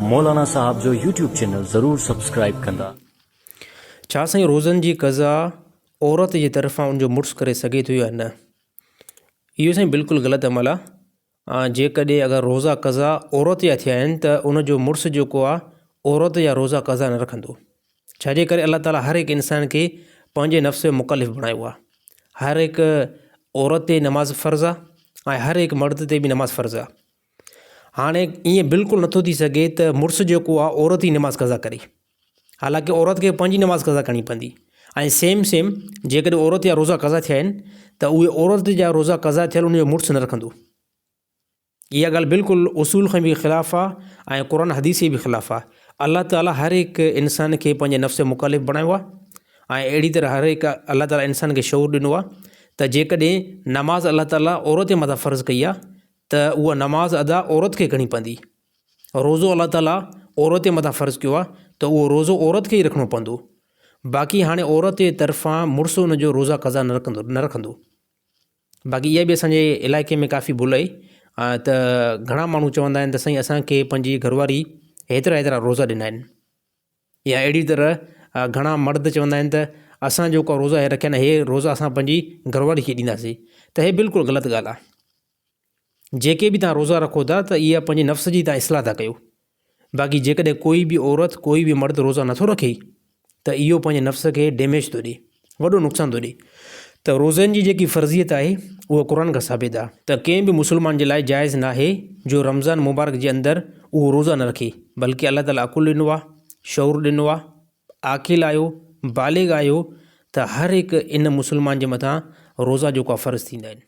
مولانا صاحب جو YouTube channel ضرور سبسڪرائيب ڪندا. ڇا سائين روزن جي قضا عورت جي طرفان ان جو مڙس ڪري سگهي ٿو يا نه؟ اهو سائين بلڪل غلط عمل آ جيڪڏهن اگر روزا قضا عورت جا ٿيا آهن ته ان جو مڙس جيڪو آ عورت جا روزا قضا نه رکندو ڇاجي ڪري الله تعالي هر هڪ انسان کي پنهنجي نفس جو مڪلف بڻايو آ هر هڪ عورت تي نماز فرض آ ۽ هر هڪ مرد تي به نماز فرض آ هاڻي ائين بلڪل نٿو ٿي سگهي ته مڙس جيڪو آ عورت جي نماز قضا ڪري حالانڪه عورت کي پنهنجي نماز قضا ڪرڻي پوندي ۽ سيم سيم جيڪڏهن عورت جا روزا قضا ٿيا آهن ته اهي عورت جا روزا قضا ٿيل ان جو مڙس نه رکندو. اها ڳالهه بلڪل اصول کان به خلاف آ ۽ قرآن حديث جي به خلاف آ. الله تعالي هر هڪ انسان کي پنهنجي نفس جو مڪلف بڻايو آ ۽ اهڙي طرح هر هڪ الله تعالي انسان کي شعور ڏنو آ ته جيڪڏهن نماز الله تعالي عورت جي مٿان فرض ڪئي آ ته اها نماز ادا عورت کي ڪرڻي پوندي. روزو الله تعاليٰ عورت جي مٿان فرض ڪيو آهي ته اهو روزو عورت کي ئي رکڻو پوندو. باقي هاڻي عورت جي طرفان مڙس ان جو روزا قضا نه رکندو نه رکندو. باقي اها به اسان جي علائقي ۾ ڪافي ڀل آهي ته گهڻا ماڻهو چوندا آهن ته سائين اسان کي پنهنجي گهرواري هيترا هيترا روزا ڏنا آهن. يا اهڙي طرح گهڻا مرد چوندا آهن ته اسان جيڪو روزا هي رکيا آهن هي روزا اسان پنهنجي گهرواري کي ڏينداسين ته هي بلڪل غلط ڳالهه آهي. جيڪي به توهان روزا رکو ٿا ته اها پنهنجي نفس جي توهان اصلاح ٿا ڪيو. باقي جيڪڏهن ڪوئي به عورت ڪوئي به مرد روزا نٿو رکي ته اهو پنهنجي نفس کي ڊيميج ٿو ڏي وڏو نقصان ٿو ڏي ته روزن جي جيڪي فرضيت آهي اها قرآن کان ثابت آهي. ته ڪنهن به مسلمان جي لاء جائز ناهي جو رمضان مبارڪ جي اندر اهو روزا نه رکي بلڪه الله تعالي عقل ڏنو آهي، شعور ڏنو آهي، عاقل آهيو، بالغ آهيو ته هر هڪ ان مسلمان جي مٿان روزا جيڪو آهي فرض ٿيندا آهن.